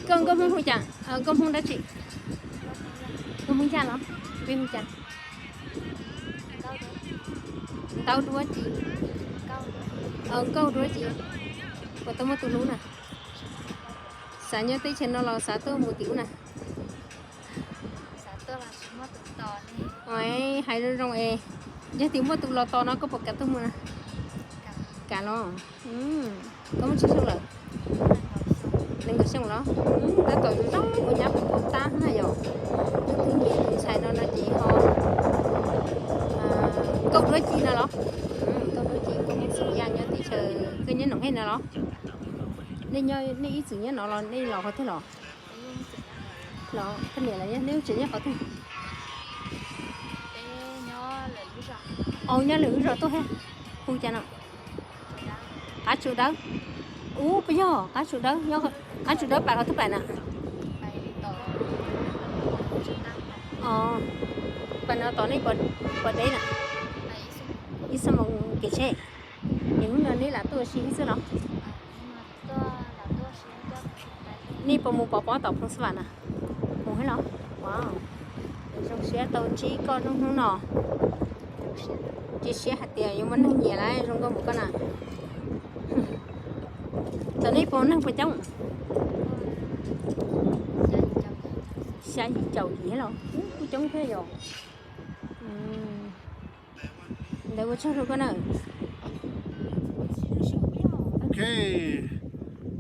Koj nkauj Hmoob hu cas? Nkauj Hmoob dab tsi? Nkauj Hmoob Yaj los? Peb hu cas? Ntaub Duab Ci. Nkauj Duab Ci. Puas tau muaj tus hlub na? Xav nyob teb chaws no los xav tuaj mus tim ub na? Hais zoo zoo es, yog tias muaj tus los tos no koj puas kam tuaj mus na? Kam los. Koj muaj tsawg xyoo lawm? Nees nkaum xyoo los? Tab tom zoo zoo ua nyab puas tau tab na yom. Tus nyiam tus ntxhais no no ces ho Nkauj Duab Ci no los? Nkauj Duab Ci, Nkauj Hmoob Xyooj Yaj nyob teb chaws, koj nyob Noom Hej no los? Nej ib txwm nyob no los nej los qhov twg los? Los koj niam los neb lub tsev nyob qhov twg? Au, nyob lwm lub zos tuaj thiab. Hu cas no? Qab Tsuas Dawb. Ub, puas yog Qab Tsuas Dawb? Qab Tsuas Dawb pais qhov twg pais na? Pais no tom nej puas deb na? Ib xuab moos kev tsheb. Es hnub no neb lam tuaj ua si xwb los? Nej puas mus pov pob tom Phoo Xab Vam na? Mus thiab los? Wow, zoo siab tau ntsib koj hnub no. Cia siab hais tias yuav muaj neeg nyiam lawm zoo nkauj npaum koj na. Tam nej puas neeg puas coob? Xya yim caum yim thiab los? Kuj coob thiab yom. Ntawd ua tsaug rau koj na. Ok,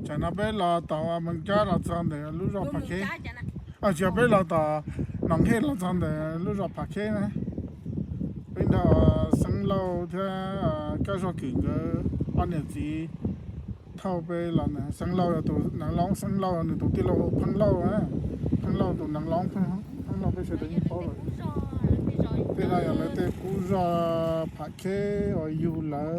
tsam no peb los tom Moos Cab los txog ntawm lub zos Phav Kheb. Tsis, peb los tom Noom Hej los txog ntawm lub zos Phav Kheb na. Peb nrog Xeeb Lauj thiab Kab Zog Kim nkawd ob niam txiv thauj peb los ntawd. Xeeb Lauj yog tus Neev Loob, Xeeb Lauj nws tus tij laug Pheej Lauj, Pheej Lauj tus Neev Loob, Pheej Lauj peb sawv daws yeej paub lawm. Tej no yog lawv tej qub zos Phav Kheb uas yug lawv.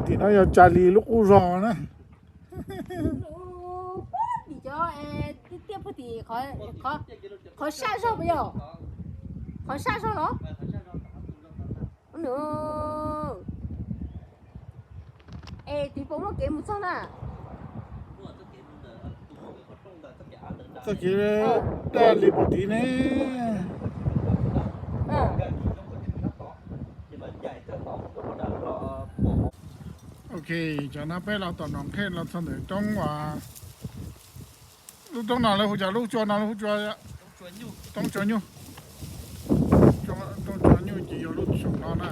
Tim no yog Tsa Lis lub qub zos na. Tim cov tiaj puag tim qhov sab zog puas yog? Qhov sab zog los? Es tim puas muaj kev mus txog na? Txoj kev daj li puag tim ne. Ok, cov no peb los tom Noom Hej los txog ntawm roob uas, lub roob no lawv hu cas, lub tsua no lawv hu tsua, roob tsua nyuj. Roob tsua nyuj ces yog lub saum no na.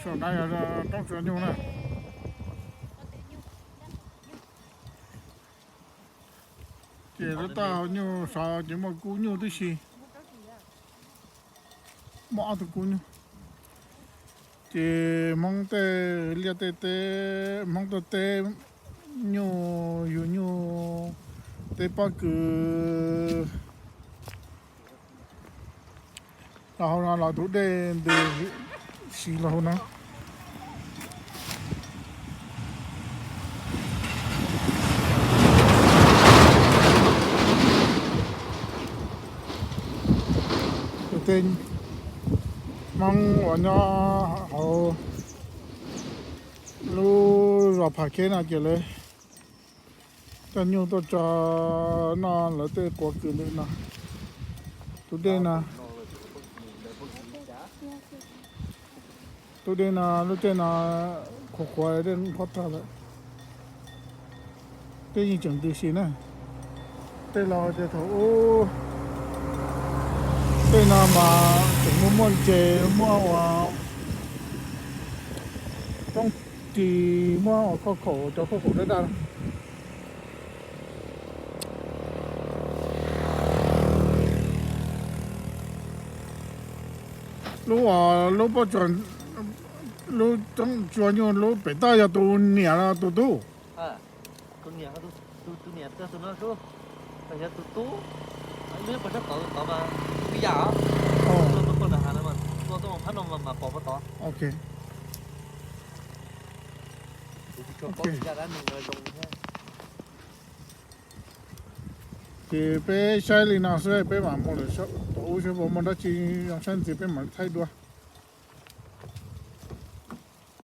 Saum no yog roob tsua nyuj na. Ces lub taub hau nyuj saud ces muaj kub nyuj tib si. Muaj ob tug kub nyuj. Ces Hmoob tej liaj tej teb, Hmoob tej teb nyuj, yug nyuj, teb pob kws. Los hauv no los tus dej ntws si los hauv no. Tus tej Hmoob uas nyob hauv lub zos Phav Kheb no ces lawv coj nyuj tuaj tso noj lawv tej quav kws ntawm no. Tus dej no, tus dej no, lub caij no qhuav qhuav dej qhuav tag lawm. Dej yeej tseem ntws si na. Tej laus tias thaum ub tej no mas tseem muaj muaj ntses, muaj ua roob ris, muaj ua khauj khaum, cov khauj khaum daj daj. Lub, lub pob tsuas, lub roob tsua nyuj lub pem toj yog tus niam los tus tub? Tus niam, tus niam, tus no xwb, yog tus tub, nws puas sab tod, tus tod mas ib yam os. Tua tuaj nram hav no mas, tua tuaj mus phab no mas pom puag tod. Ok. Ces peb saib li no xwb, peb mam mus lawm tom ub seb puas muaj dab tsi zoo saib ntxiv peb mam thaij dua.